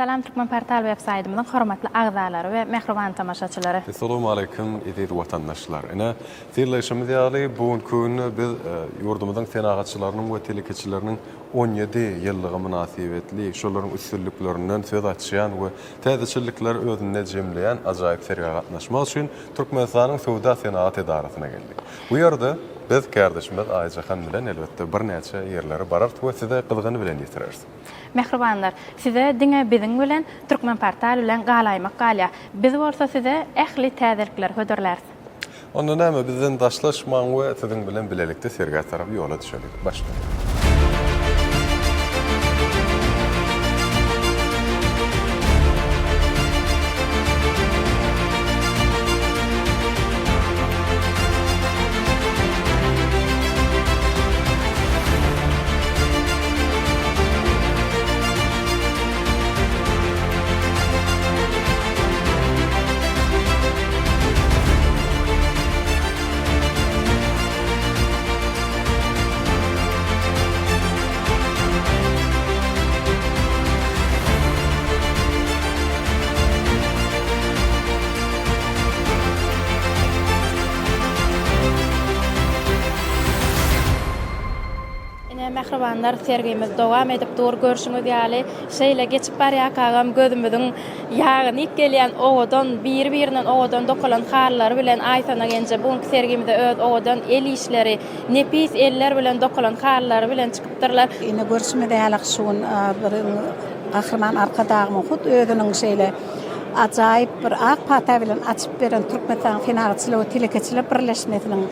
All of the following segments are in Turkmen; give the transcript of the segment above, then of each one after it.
Salam Türkmenportal web saýtymyzyň hormatly agzalary we mähriban tomaşaçylary. Essalawmaleýkim eziz watandaşlar. Ine, synlaýşymyz ýaly, bu günki günde biz ýurdumyzyň senagatçylarynyň we telekeçileriniň 17 ýyllygy mynasybetli şolaryň üstünliklerinden söz açýan we täzeçillikleri özünde jemleýän ajaýyp sergä gatnaşmak üçin Türkmenistanyň Söwda-senagat edarasyna geldik. Bu ýerde biz kärdeşimiz Aýjahan bilen elbetde birnäçe ýerlere bararys we size gyzgyny bilen ýetireris. Mähribanlar, size diňe biziň bilen Türkmenportal bilen galaýmak galýar. Biz bolsa size ähli täzelikleri hödürläris. Onda näme, bizden daşlaşmaň we siziň bilen bilelikde sergä tarap ýola düşeliň. Başlalyň. Ine, mähribanlar, sergimiz dowam edip dur. Görşüňiz ýaly, şeýle geçip barýarkagam gözümiziň ýagyny iýip gelýän owadan, biri-birinden owadan dokalan halylary bilen Aýsona genje bu günki sergimize öz owadan el işleri, nepis eller bilen dokalan halylary bilen çykypdyrlar. Ine, görşümiz ýaly, şu gün biziň Gahryman Arkadagymyň hut özüniň şeýle ajaýyp bir ak pata bilen açyp beren Türkmenistanyň Senagatçylar we telekeçiler birleşmesiniň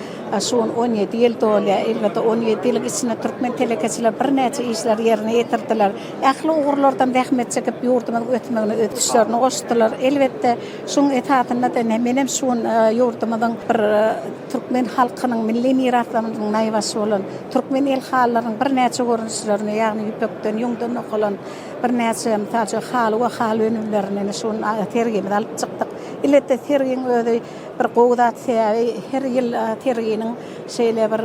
Şu gün 17 ýyl dolýar. Elbetde, 17 ýylyň içinde türkmen telekeçileri birnäçe işleri ýerine ýetirdiler. Ähli ugurlardan zähmet çekip, ýurdumyzyň ösmegine öz güýçlerini goşdular. Elbetde, şunuň esasynda-da ine, menem şu gün ýurdumyzyň bir türkmen halkynyň milli miraslarymyzyň naýbaşy bolan türkmen el halylarynyň birnäçe görnüşlerini, ýagny ýüpekden, ýüňden dokalan birnäçe, mysal üçin, haly we haly önümlerini ine, şu gün sergimize alyp çykdyk. Elbetde, sergiň özi Bir gowy zat sebäbi her ýyl serginiň şeýle bir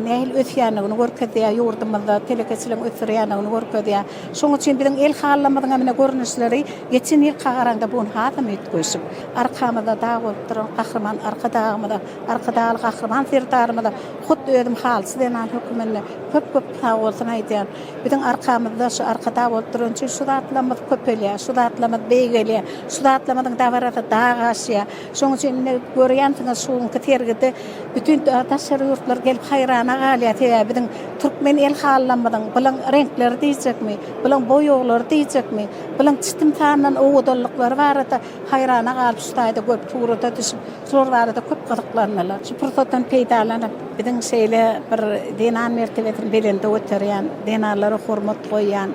nähili ösýändigini görkezýär, ýurdumyzda telekeçiligiň ösdürýändigini görkezýär. Şonuň üçin biziň el halylarymyzyň hem ine görnüşleri geçen ýylka garaňda bu gün hasam üýtgeşik. Arkamyzda dag bolup duran Gahryman Arkadagymyza, Arkadagly Gahryman Serdarymyza hut özüm halyçy zenan höküminde köp-köp sagbolsun aýdýan. Biziň arkamyzda şu Arkadag bolup durany üçin şu zatlarymyz köpelýär, şu zatlarymyz beýgelýär, şu zatlarymyzyň dabarasy dag aşýar. Şonuň üçin indi görýänsiňiz şu günki sergide bütin daşary ýurtlar gelip haýrana galýar. Sebäbi biziň türkmen el halylarymyzyň bulaň reňkleri diýjekmi, bulaň boýaglary diýjekmi, bulaň çitim sandan owadanlyklary barada haýrana galyp şu taýda görüp surata düşüp şular barada köp gyzyklandylar. Şu pursatdan peýdalanyp biziň şeýle bir zenan mertebesini belende göterýän, zenanlara hormat goýýan,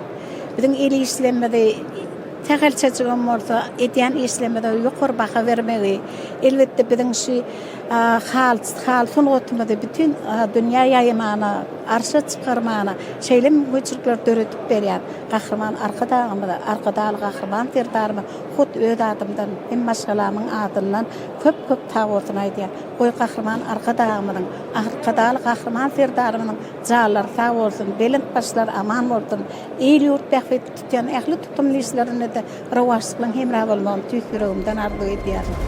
biziň el işlerimizi Sähelçejigem bolsa, edýän işlerimize ýokary baha bermegi, elbetde, biziň şu haly haly sungatymyzy bütin dünýä ýaýmana, arşa çykarmana şeýle mümkinçilikleri döredip berýän Gahryman Arkadagymyza, Arkadagly Gahryman Serdarymyza hut öz adymdan hem maşgalamyň adyndan köp-köp sagbolsun aýdýan. Goý, Gahryman Arkadagymyzyň, Arkadagly Gahryman Serdarymyzyň janlary sag bolsun, belent başlary aman bolsun, il-ýurt bähbitli Tutýan ähli tutumly işlerinde-de rowaçlyklaryň hemra bolmagyny tüýs ýüregimden arzuw edýärin.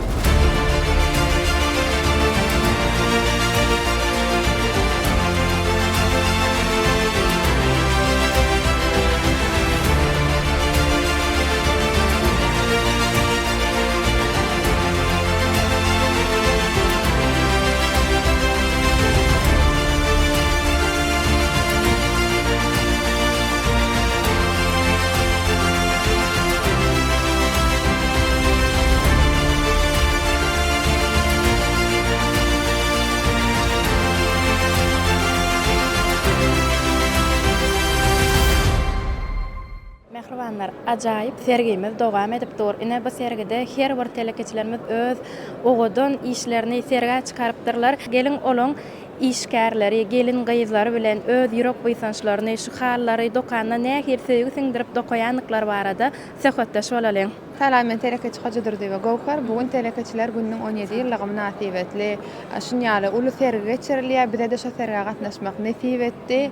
Mähribanlar, ajaýyp sergimiz dowam edip dur. Ine bu sergide her bir telekeçilerimiz öz owadan işlerini sergä çykarypdyrlar. Geliň olaň Işgärleri, gelin-gyzlary bilen öz ýürek buýsançlaryny, şu halylary dokanda nähili söýgi siňdirip dokaýandyklary barada söhbetdeş bolalyň. Salam men telekeçi Hojadurdyýewa Göwher. Bu gün Telekeçiler gününiň 17 ýyllygy mynasybetli şun ýaly uly sergi geçirilýär. Bize-de şo sergä gatnaşmak nesip etdi.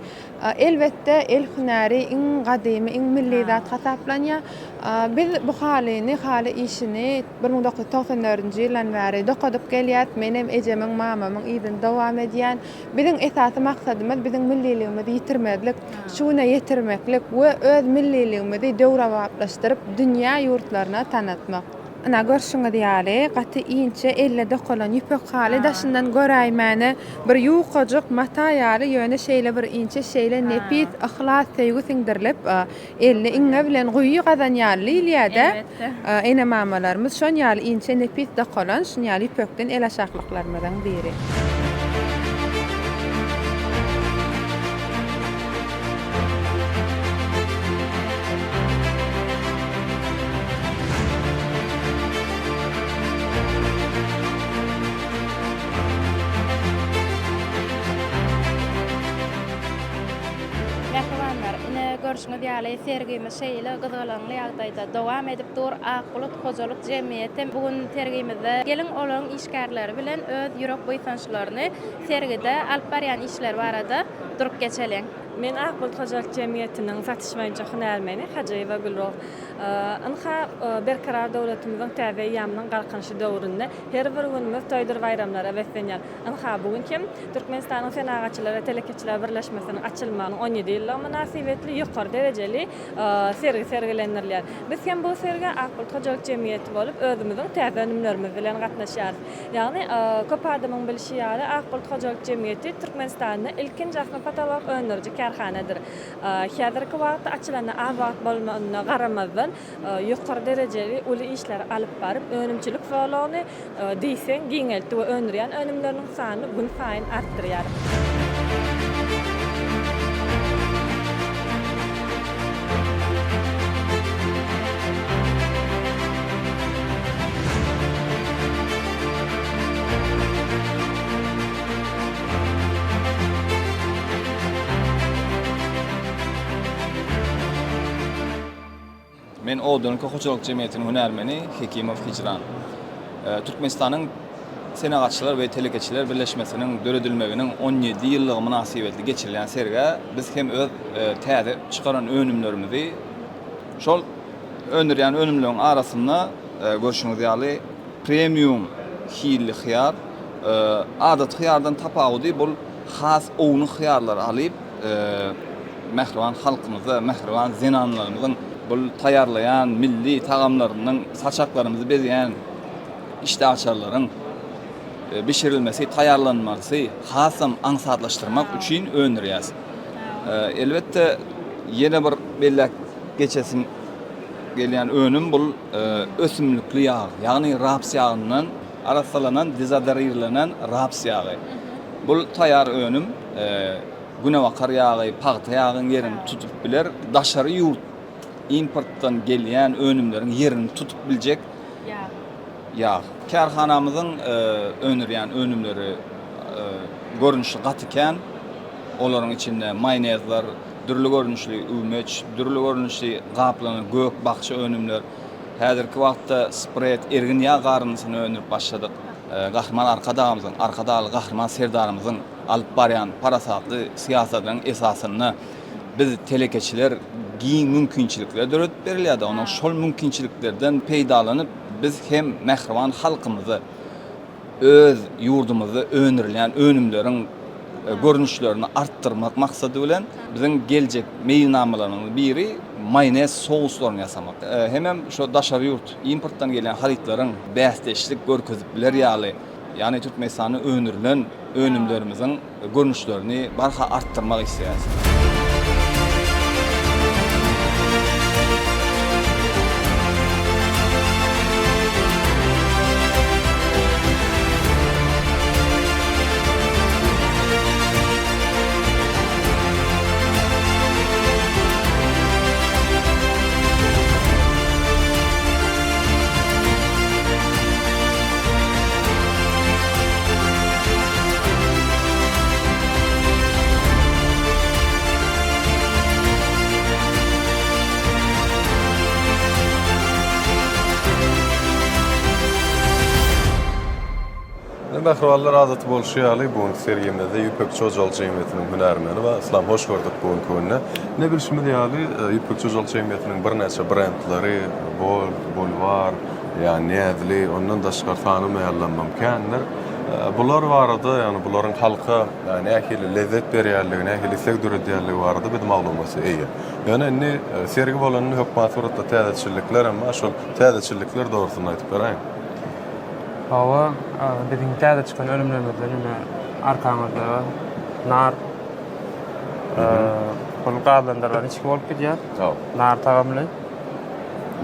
Elbetde, el hünäri iň gadymy, iň milli zat hasaplanýar. Biz bu halyny, haly işini 1994-nji ýyldan bäri dokadyp gelýäs. Men hem ejemiň, mamamyň yzyny dowam edýän. Biziň esasy maksadymyz biziň milliligimizi ýitirmezlik, şu güne ýetirmeklik we öz milliligimizi döwrebaplaşdyryp dünýä ýurtlaryna tanatmak. Ynha görşüňiz ýaly gaty inçe elle dokalan ýüpek haly daşyndan göräýmäne bir ýukajyk mata ýaly ýöne şeýle bir inçe şeýle nepis yhlas söýgi siňdirilip Eline iňňe bilen guýy gazan ýaly diýilýär-dä. Ene-mamalarymyz şon ýaly inçe nepis dokalan şun ýaly ýüpekden el aşaklyklarymyzyň biri. Mähribanlar, ine görşüňiz ýaly sergimiz şeýle gyzgalaňly ýagdaýda dowam edip dur. Ak bulut hojalyk jemgyýeti bu gün sergimizde. Geliň olaryň işgärleri bilen öz ýürek buýsançlaryny sergide alyp barýan işleri barada durup geçeliň. Men Ak bulut hojalyk jemgyýetiniň satyş boýunça hünärmeni Hajyýewa Gülruh. Ynha, Berkarar döwletimiziň täze eýýamynyň Galkynyşy döwründe her bir günümiz toýdur baýramlara beslenýär. Ynha, bu gün hem Türkmenistanyň Senagatçylar we telekeçiler birleşmesiniň açylmagynyň 17 ýyllygy mynasybetli ýokary derejeli sergi sergilendirilýär. Biz hem bu sergä Ak bulut hojalyk jemgyýeti bolup, özümiziň täze önümlerimiz bilen gatnaşýarys. Ýagny, köp adamyň bilşi ýaly, Ak bulut hojalyk jemgyýeti Türkmenistanda ilkinji asma potolok öndüriji kärhanadyr. Häzirki wagtda açylanyna az wagt bolmagyna garamazdan, ýokary derejeli uly işleri alyp baryp, önümçilik zolagyny diýseň giňeltdi we öndürýän önümleriniň sanyny günsaýyn artdyrýar. Men Owadanülke hojalyk jemgyýetiniň hünärmeni Hekimow Hijran. Türkmenistanyň Senagatçylar we telekeçiler birleşmesiniň döredilmeginiň 17 ýyllygy mynasybetli geçirilýän sergä biz hem öz täze çykaran önümlerimizi şol öndürýän önümleriň arasynda görşüňiz ýaly premium hilli hyýar, adaty hyýardan tapawudy bul has ownuk hyýarlary alyp mähriban halkymyza, mähriban zenanlarymyzyň bul taýýarlaýan milli tagamlarynyň saçaklarymyzy bezeýän işdäaçarlaryň bişirilmesi, taýýarlanmasy hasam aňsatlaşdyrmak üçin öndürýäs. Elbetde, ýene bir belläp geçesim gelýän önüm bul ösümlikli ýag, ýagny raps ýagyndan arassalanan, dezodorirlenen raps ýagy. Bul taýýar önüm. Günebakar ýagy pagta ýagyň ýerini tutup biler. Daşary ýurt importdan gelýän önümleriň ýerini tutup biljek ýag. Kärhanamyzyň öndürýän önümleri görnüşi gaty kän. Olaryň içinde maýonezler, dürli görnüşli üwmeç, dürli görnüşli gaplanan gök-bakja önümler. Häzirki wagtda spred, ergin ýag garyndysyny öndürip başladyk. Gahryman Arkadagymyzyň, Arkadagly Gahryman Serdarymyzyň alyp barýan parasatly syýasatynyň esasynda biz telekeçiler giň mümkinçilikler döredip berilýär-de, onuň şol mümkinçiliklerden peýdalanyp biz hem mähriban halkymyza öz ýurdumyzda öndürilýän önümleriň görnüşlerini artdyrmak maksady bilen biziň geljek meýilnamalarymyzyň biri maýonez souslaryny ýasamak. Hemem şo daşary ýurt importdan gelýän harytlaryň bäsdeşlik görkezip biler ýaly Ýagny Türkmenistanda öndürilen önümlerimiziň görnüşlerini barha artdyrmak isleýäris. Mähribanlar adaty bolşy ýaly bu günki sergimizde Ýüpekçi hojalyk jemgyýetiniň hünärmeni bar. Yslam hoş gördük bu günki günde. Ine bilşimiz ýaly Ýüpekçi hojalyk jemgyýetiniň birnäçe brendleri Bold, Bulwar, ýa Näzli ondan daşgary sanamaýanlamam kändir. Bular barada ýagny bularyň halka nähili lezzet berýänligi, nähili isleg döredýänligi barada biz maglumata eýe. Ýöne indi sergi bolanda hökman suratda täzeçillikler hem bar. Şol täzeçillikler dogrusynda aýdyp beräýiň. Hawa, biziň täze çykan önümlerimizden ine arkaňyzda nar bul gazlandyrylan içgi bolup gidýär. Nar tagamly.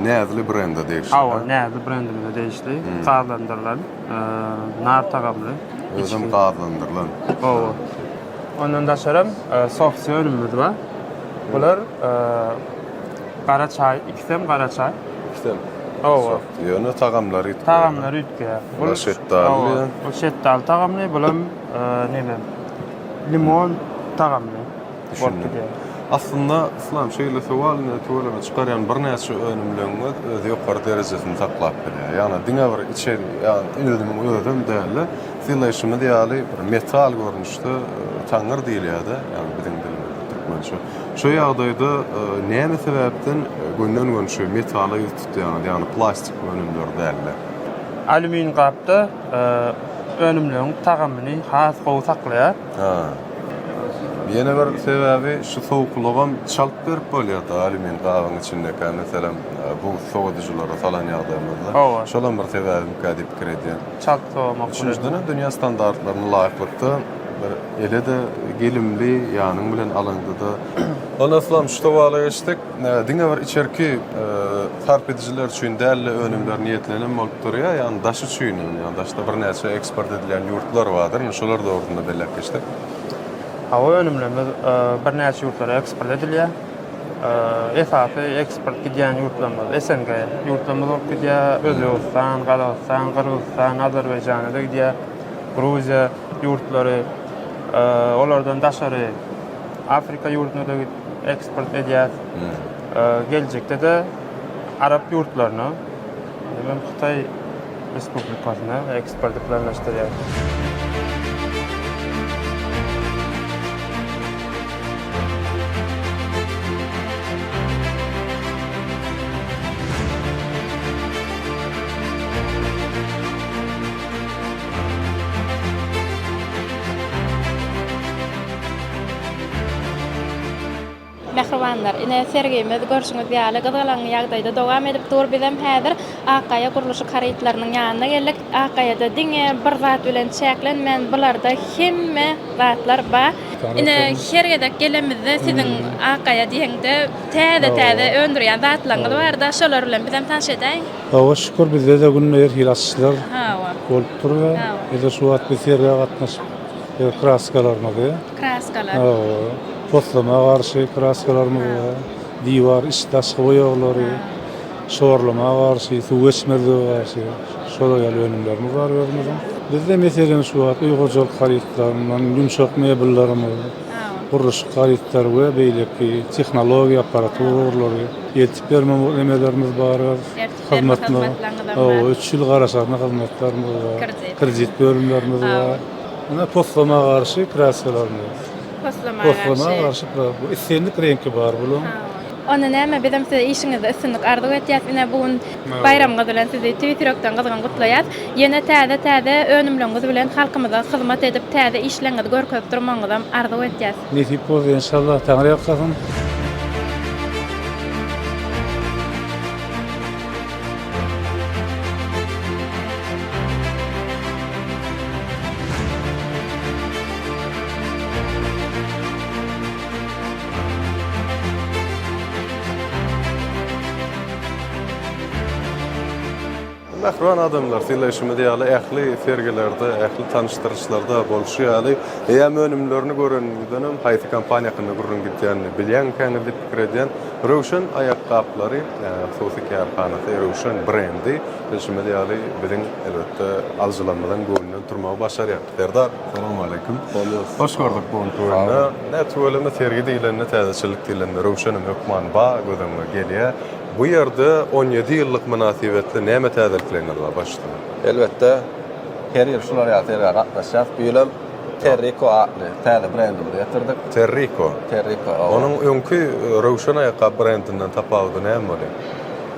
Näzli brende degişli. Hawa, Näzli brendimize degişli gazlandyrylan nar tagamly. Özem gazlandyrylan. Hawa. Ondan daşaram softi önümimiz bar. Bular gara çaý, ikisem gara çaý. Ikisem. Hawa. Ýöne tagamlary üýtgeýär. Tagamlary üýtgeýär. Bul şetdaly. Bu şetdaly tagamly, bulam neme? Limon tagamly bolup gidýär. Aslynda Yslam şeýle sowal indi tüweleme çykarýan birnäçe önümleriňiz öz ýokary derejesini saklap bilýär. Ýagny diňe bir içeri, ýagny önümiň özem däl-de, Sylaýşymyz ýaly bir metal görnüşde taňňyr diýilýär-de, ýagny biziň dilimizde türkmençe. Şu ýagdaýda näme sebäpden gönden-göni şu metala ýüz tutýaňyz, ýagny plastik önümleri däl-de? Alýumin gapda önümleriň tagamyny has gowy saklaýar. Ha. Ýene bir sebäbi şu sowuklygam çalt berip bolýar-da alýumin gabyň içindekä, meselem, buz sowadyjylara salan ýagdaýymyzda. Hawa. Şolam bir sebäbimikä diýip pikir edýän. Çalt sowamak bilen. Üçünjidenem dünýä standartlaryna laýyklykda bir ele-de gelimli, ýanyň bilen alaňda-da. Onda Yslam şu sowala geçsek, diňe bir içerki sarp edijiler üçin däl-de önümler niýetlenen bolup durýar, ýagny daş üçin hem, ýagny daşda birnäçe eksport edilýän ýurtlar bardyr, indi şolar dogrusynda belläp geçsek. Hawa önümlerimiz birnäçe ýurtlara eksport edilýär. Esasy eksport gidýän ýurtlarymyz SNG ýurtlarymyz bolup gidýär. Özbegistan, Gazagystan, Gyrgyzystan, Azerbaýjana-da gidýär. Gruziýa ýurtlary. Olardan daşary Afrika ýurduna-da eksport edýäris. Geljekde-de arap ýurtlaryna, hemem Hytaý Respublikasyna eksporty planlaşdyrýarys. Mähribanlar, ine, sergimiz görşüňiz ýaly gyzgalaňly ýagdaýda dowam edip dur. Bizem häzir Akgaýa gurluşyk harytlarynyň ýanyna geldik. Akgaýada diňe bir zat bilen çäklenmän, bularda hemme zatlar bar. Ine, her gezek gelemizde siziň Akgaýa diýeňde täze-täze öndürýän zatlaryňyz bar-da, şolar bilen bizem tanyş edäýiň. Hawa, şükür bizde-de günde her hili açyşlar bolup dur. Biz-de şu wagt bir sergä gatnaşyp, kraskalarymyzy Kraskalar. Hawa, poslama garşy kraskalarymyz bar. Diwar iç-daşky boýaglary, şorlama garşy, suw geçmezlige garşy şolar ýaly önümlerimiz bar özümiziň. Bizde meselem şu wagt öý hojalyk harytlaryndan ýumşak mebellerimiz, gurluşyk harytlary we beýleki tehnologiýa, apparatura ugurlary, eltip berme nemelerimiz bar öz hyzmatymyz. Hawa, üç ýyl garaşarly hyzmatlarymyz bar. Kredit bölümlerimiz bar. Ine poslama garşy kraskalarymyz. Poslama garşy. Poslama garşy bu islendik reňki bar bulaň. Onda näme bizem size işiňizde üstünlik arzuw etýäs. Ine bu gün baýramyňyz bilen sizi tüýs ýürekden gyzgyn gutlaýas. Ýene täze täze önümleriňiz bilen halkymyza hyzmat edip täze işleriňizi görkezip durmagyňyzam arzuw etýäs. Nesip bolsa enşallah Taňry ýalkasyn. Mähriban adamlar, synlaýşymyz ýaly, ähli sergilerde, ähli tanyşdyryşlarda bolşy ýaly, eýýäm önümlerini göreniňizdenem haýsy kompaniýa hakynda gürrüň gidýänini bilýänkäňiz diýip pikir edýän. Röwşen aýakgaplary hususy kärhanasy, Röwşen brendi, bilşimiz ýaly, biziň, elbetde, alyjylarymyzyň göwnünden turmagy başarýar. Serdar, salowmaleýkim. Hoş gördük bu günki günde. Nä tüweleme sergi diýlende, täzeçillik diýlende Röwşenem hökman ba göz öňüňe gelýär. Bu ýerde 17 ýyllyk mynasybetli näme täzelikleriňiz bar baş üstüne? Elbetde, Her ýyl şular ýaly sergä gatnaşýarys. Bu ýyl hem Terriko atly täze brendimizi getirdik. Terriko. Terriko, hawa. Onuň öňki Röwşen aýakgap brendinden tapawudy näme bolýar?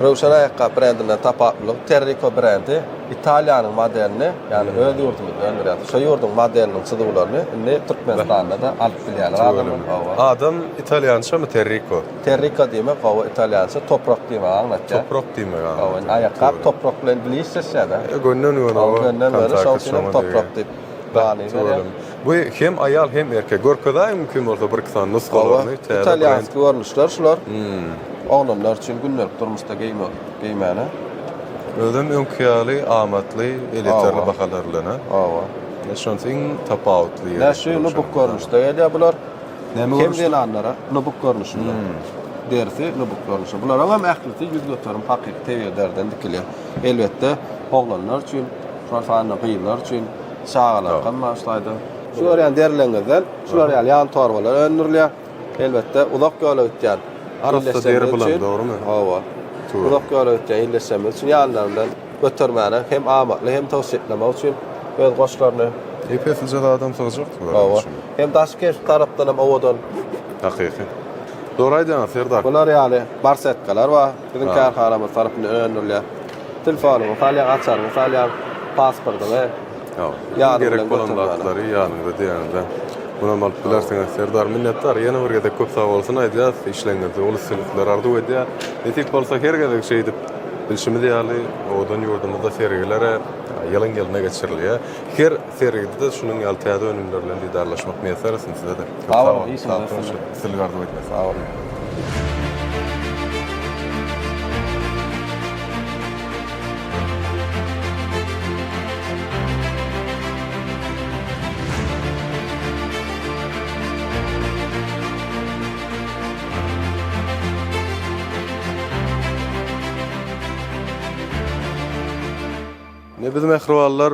Röwşen aýakgap brendinden tapawutlylygy Terriko brendi Italiýanyň modelini, ýagny öz ýurdumyzda öndürýäris. Şo ýurduň modeliniň çyzuwlaryny indi Türkmenistanda-da alyp bilýärler adamlar. Hawa. Adam italýançamy Terriko? Terriko diýmek hawa italýança toprak diýmegi aňlatýar. Toprak diýmegi aňlatýar. Hawa, indi aýakgap toprak bilen bile işleşýär-de. Gönden-göni hawa. Gönden-göni şoň üçin hem toprak diýip many berýär. Bu hem aýal hem erkek. Görkezäý mümkin bolsa bir-iki sany nusgalaryny. Hawa, italýanski görnüşler şular. Oglanlar üçin gündelik durmuşda geýmek, geýmäne. Özem öňki ýaly amatly, elýeterli bahalar bilen, a? Hawa. Şonysy iň tapawutly ýeri. Ine şu nubuk görnüşde gelýär bular. Näme Hem görnüşde? zenanlara nubuk görnüşinde. Derisi nubuk görnüşinde. Bularyň hem ählisi 100% hakyky tebigy deriden dikilýär. Elbetde, oglanlar üçin, şol sanda gyzlar üçin, çagalarkam bar şu taýda. Şu görýän derileriňizden şular ýaly ýan torbalar öndürilýär. Elbetde, uzak ýola gitýän Arassa deri bulam, dogrumy? Hawa. Uzak ýola gitýän ildeşlerimiz üçin ýanlaryndan götermäne hem amatly, hem tygşytlamak üçin öz goşlaryny. Ep-eslije zadam sygjak bular Hawa. Hem daşky keşp tarapdan hem owadan. Hakyky. Dogry aýdýaňyz, Serdar. Bular ýaly barsetkalar bar. Biziň kärhanamyz tarapyndan öndürilýär. Telefonyňy salýaň, açaryňy salýaň, pasportyňy. Hawa. Gerek bolan zatlary ýanyňyza diýeniňde munam alyp bilersiňiz. Serdar minnetdar. Ýene bir gezek köp sag bolsun aýdýas. Işleriňizde uly üstünlikler arzuw edýär. Nesip bolsa her gezek şeýdip bilşimiz ýaly owadan ýurdumyzda sergiler ýylyň ýylyna geçirilýär. Her sergide-de şunuň ýaly täze önümler bilen didarlaşmak miýesser etsin size-de. Köp Sag sag boluň, boluň. işiňizde üstünlik. Üstünlik arzuw edýäs. Sag boluň. Ine biz mähribanlar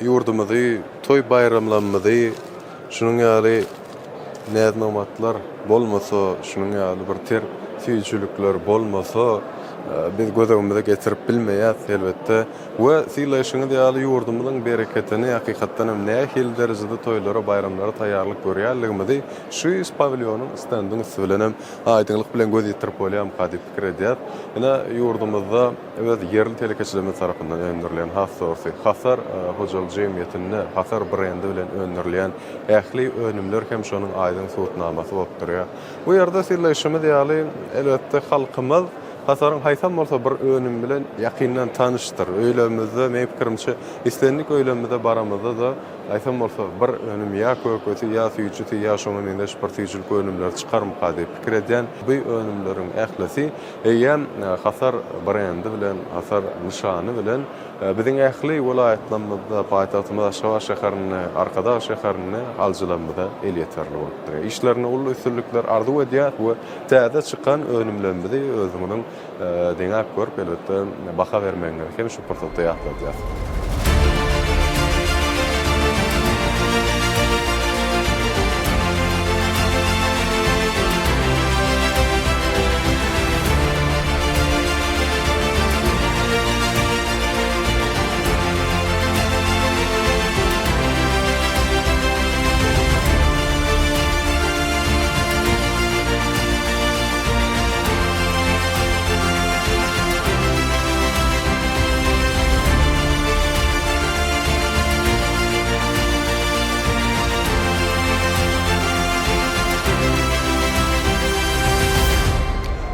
ýurdumyzy, toý-baýramlarymyzy şunuň ýaly näz-nygmatlar bolmasa, şunuň ýaly bir ter süýjülikler bolmasa, biz göz öňümize getirip bilmeýäs, elbetde. We sylaýşyňyz ýaly ýurdumyzyň bereketini hakykatdan hem nähili derejede toýlara, baýramlara taýýarlyk görýänligimizi şu pawilýonyň, stendiň üsti bilen hem aýdyňlyk bilen göz ýetirip bolýarmyka diýip pikir edýäs. Ine, ýurdumyzda Öz ýerli telekeçilerimiz tarapyndan öndürilýän, has dogrusy, Hasar hojalyk jemgyýetinde Hasar brendi bilen öndürilýän ähli önümler hem şonuň aýdyň subutnamasy bolup durýar. Bu ýerde synlaýşymyz ýaly, elbetde, halkymyz Hasaryň haýsam bolsa bir önümi bilen ýakyndan tanyşdyr. Öýlerimizde, meň pikirimçe, islendik öýlerimize baramyzda-da, haýsam bolsa bir önüm ýa kökesi, ýa süýjüsi, ýa şoňa meňzeş bir süýjülik önümleri çykarmyka diýip pikir edýän. Bu önümleriň ählisi Eýýäm Hasar brendi bilen, Hasar nyşany bilen biziň ähli welaýatlarymyzda, paýtagtymyz Aşgabat şäherinde, Arkadag şäherinde alyjylarymyza elýeterli bolup durýar. Işlerinde uly üstünlikler arzuw edýäris we täze çykan önümlerimizi özüňiziň deňäp görüp, elbetde, baha bermegiňizi hem şu pursatda ýatladýarys.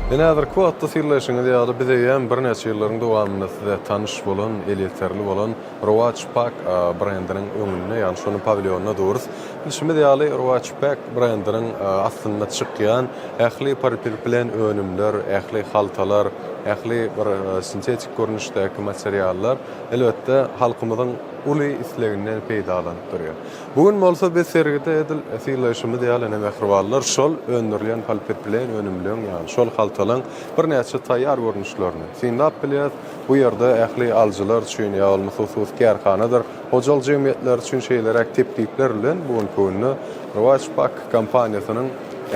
Ine häzirki wagtda synlaýşyňyz ýaly biz eýýäm birnäçe ýyllaryň dowamynda size tanyş bolan, elýeterli bolan Rowaç Pak brendiniň öňünde, ýagny şonuň pawilýonynda durus. Bilşimiz ýaly, Rowaç Pak brendiniň astynda çykýan ähli polipropilen önümler, ähli haltalar, ähli bir sintetik görnüşdäki materiallar, elbetde, halkymyzyň uly isleginden peýdalanyp durýar. Bu gün bolsa biz sergide edil synlaýşymyz ýaly, ene mähribanlar, şol öndürilýän polipropilen önümleň, ýagny şol haltalaň birnäçe taýýar görnüşlerini synlap bilýäris. Bu ýerde ähli alyjylar üçin, ýa bolmasa hususy kärhanadyr, hojalyk jemgyýetleri üçin şeýleräk teklipler bilen bu günki günde Rowaç Pak kompaniýasynyň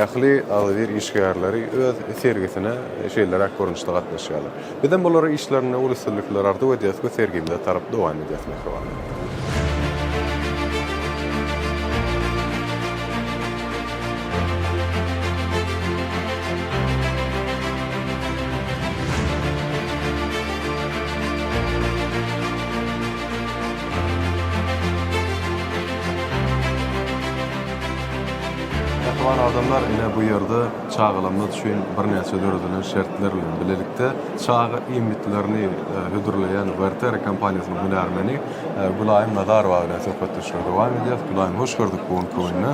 ähli agzybir işgärleri öz sergisine şeýleräk görnüşde gatnaşýarlar. Bizem olara işlerinde uly üstünlikler arzuw edýäris we sergimize tarap dowam edýäris mähribanlar. Mähriban adamlar, ine bu ýerde çagalarymyz üçin birnäçe döredilen şertler bilen bilelikde çaga iýmitlerini hödürleýän Wertera kompaniýasynyň hünärmeni Gülaýym Nazarowa bilen söhbetdeşligi dowam edýäris. Gülaýym, hoş gördük bu günki günde.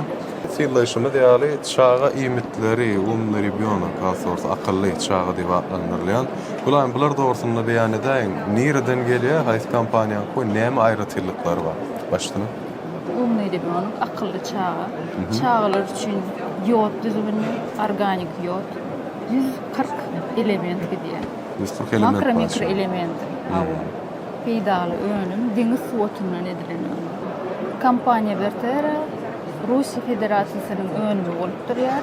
Synlaýşymyz ýaly, çaga iýmitleri, umnyý rýobýonok, has dogrusy akylly çaga diýip atlandyrylýan. Gülaýym, bular dogrusynda beýan edäýiň. Nireden gelýär, haýsy kompaniýaňky we näme aýratynlyklary bar? Başsyna. Umnyý rýobýonok, akylly çaga. Çagalar üçin ýod düzüminde, organik ýod, 140 element gidýär. 140 element bar. Makro-mikro element. Hawa. Peýdaly önüm, deňiz suwotundan edilen önüm. Kompaniýa Vertera Russiýa Federasiýasynyň önümi bolup durýar.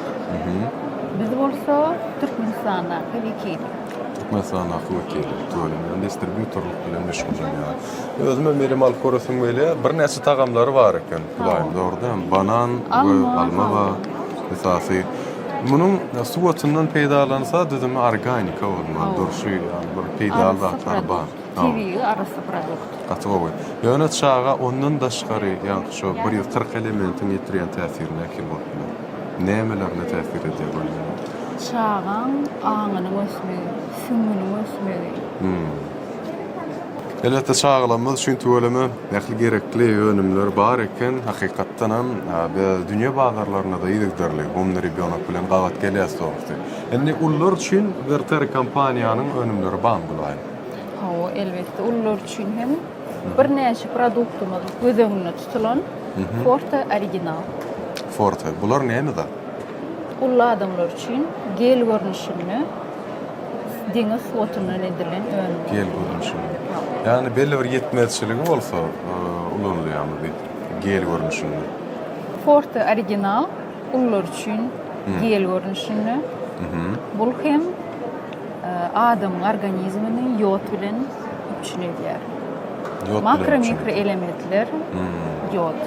Biz bolsa Türkmenistandaky wekili. Türkmenistandaky wekili, tüweleme, ýöne distribýutorlyk bilen meşgullanýar. Özümem elime alyp göresim gelýär. Birnäçe tagamlary bar eken, Gülaýym, dogry dälmi? Banan we alma bar esasy. Munuň suwotundan peýdalansa düzümi organika bolmaly, durşy ýaly bir peýdaly zatlary bar. Tebigy arassa produkt. Gaty gowy. Ýöne çaga ondan daşgary ýaňky şo 140 elementiň ýetirýän täsiri nähili bolup biler? Nämelerine täsir edýär bu element? Çagaň aňynyň ösmegi, süňňüniň ösmegi. Elbetde çagalarymyz üçin tüweleme ähli gerekli önümler bar eken. Hakykatdanam biz dünýä bazarlarynda-da yzygiderli Umny rýobýonok bilen gabat gelýäs dogrusy. Indi ulular üçin Werther kompaniýanyň önümleri barmy Gülaýym? Hawa, elbetde ulular üçin hem birnäçe produktymyz göz öňünde tutulan Forte original. Forte. Bular näme zat? Uly adamlar üçin gel görnüşinde deňiz suwotundan edilen önüm. Gel görnüşinde. Ýagny belli bir ýetmezçiligi bolsa ulanylýarmy bu gel görnüşinde? Forte original ulular üçin gel görnüşinde. Bul hem adamyň organizmini ýod bilen üpjün edýär. Makro-mikro elementler ýod.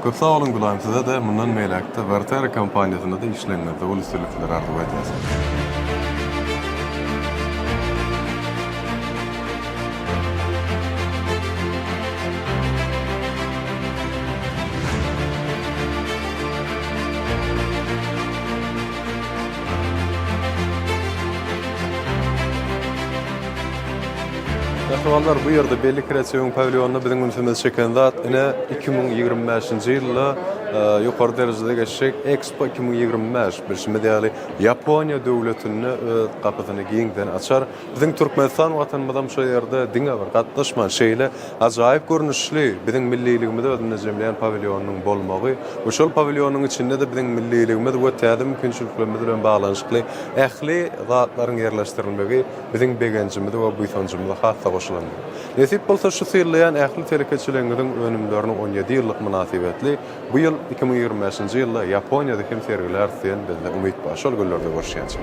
Köp sag boluň Gülaýym size-de mundan beýläk-de Vertera kompaniýasynda-da işleňizde uly üstünlikler arzuw edýäs. Mähribanlar, bu ýerde Belli Kreatiwiň pawilýonynda biziň ünsümizi çeken zat, ine, 2025-nji ýylda ýokary derejede geçjek Expo 2025, bilşimiz ýaly, Ýaponiýa döwletinde öz gapysyny giňden açar. Biziň Türkmenistan Watanymyzam şo ýerde diňe bir gatnaşman, şeýle ajaýyp görnüşli biziň milliligimizi özünde jemleýän pawilýonynyň bolmagy we şol pawilýonyň içinde-de biziň milliligimiz we täze mümkinçiliklerimiz bilen baglanyşykly ähli zatlaryň ýerleşdirilmegi biziň begenjimizi we buýsanjymyzy has-da goşalandyrýar. Nesip bolsa şu synlaýan ähli telekeçiligiňiziň önümlerini 17 ýyllyk mynasybetli bu ýyl 2025-nji ýylda Ýaponiýada hem sergiläris diýen bizde umyt bar. Şol günlerde görüşýänçä.